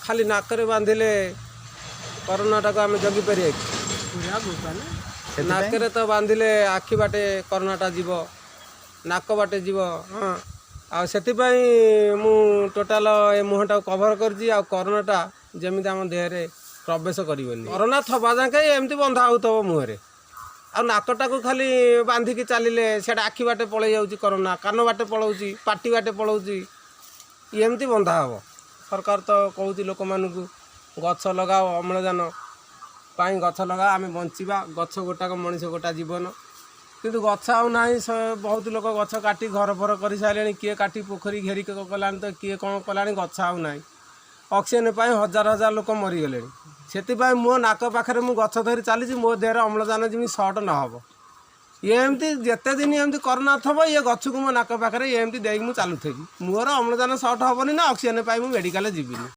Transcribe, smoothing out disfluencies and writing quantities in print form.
ଖାଲି ନାକରେ ବାନ୍ଧିଲେ କରୋନାଟାକୁ ଆମେ ଜଗିପାରିବା କି? ସେଥିପାଇଁ ନାକରେ ତ ବାନ୍ଧିଲେ ଆଖି ବାଟେ କରୋନାଟା ଯିବ, ନାକ ବାଟେ ଯିବ। ହଁ, ଆଉ ସେଥିପାଇଁ ମୁଁ ଟୋଟାଲ ଏ ମୁହଁଟାକୁ କଭର କରିଛି, ଆଉ କରୋନାଟା ଯେମିତି ଆମ ଦେହରେ ପ୍ରବେଶ କରିବନି। କରୋନା ଥବା ଯାକେ ଏମିତି ବନ୍ଧା ହେଉଥିବ ମୁହଁରେ, ଆଉ ନାକଟାକୁ ଖାଲି ବାନ୍ଧିକି ଚାଲିଲେ ସେଇଟା ଆଖି ବାଟେ ପଳେଇ ଯାଉଛି କରୋନା, କାନ ବାଟେ ପଳାଉଛି, ପାଟି ବାଟେ ପଳାଉଛି। ଏମିତି ବନ୍ଧା ହେବ। ସରକାର ତ କହୁଛି ଲୋକମାନଙ୍କୁ ଗଛ ଲଗାଅ, ଅମ୍ଳଜାନ ପାଇଁ ଗଛ ଲଗାଅ, ଆମେ ବଞ୍ଚିବା। ଗଛ ଗୋଟାକ ମଣିଷ ଗୋଟା ଜୀବନ। କିନ୍ତୁ ଗଛ ଆଉ ନାହିଁ। ବହୁତ ଲୋକ ଗଛ କାଟି ଘର ଫର କରିସାରିଲେଣି। କିଏ କାଟି ପୋଖରୀ ଘେରି କଲାଣି ତ କିଏ କ'ଣ କଲାଣି। ଗଛ ଆଉ ନାହିଁ। ଅକ୍ସିଜେନ୍ ପାଇଁ ହଜାର ହଜାର ଲୋକ ମରିଗଲେଣି। ସେଥିପାଇଁ ମୋ ନାକ ପାଖରେ ମୁଁ ଗଛ ଧରି ଚାଲିଛି, ମୋ ଦେହରେ ଅମ୍ଳଜାନ ଯେମିତି ସର୍ଟ ନ ହେବ। ଏମିତି ଯେତେ ଦିନ ଏମିତି କରୋନା ଥିବ, ଇଏ ଗଛକୁ ମୋ ନାକ ପାଖରେ ଏମିତି ଦେଇକି ମୁଁ ଚାଲୁଥିବି। ମୋର ଅମ୍ଳଜାନ ସର୍ଟ ହେବନି ନା ଅକ୍ସିଜେନ୍ ପାଇଁ ମୁଁ ମେଡ଼ିକାଲ ଯିବିନି।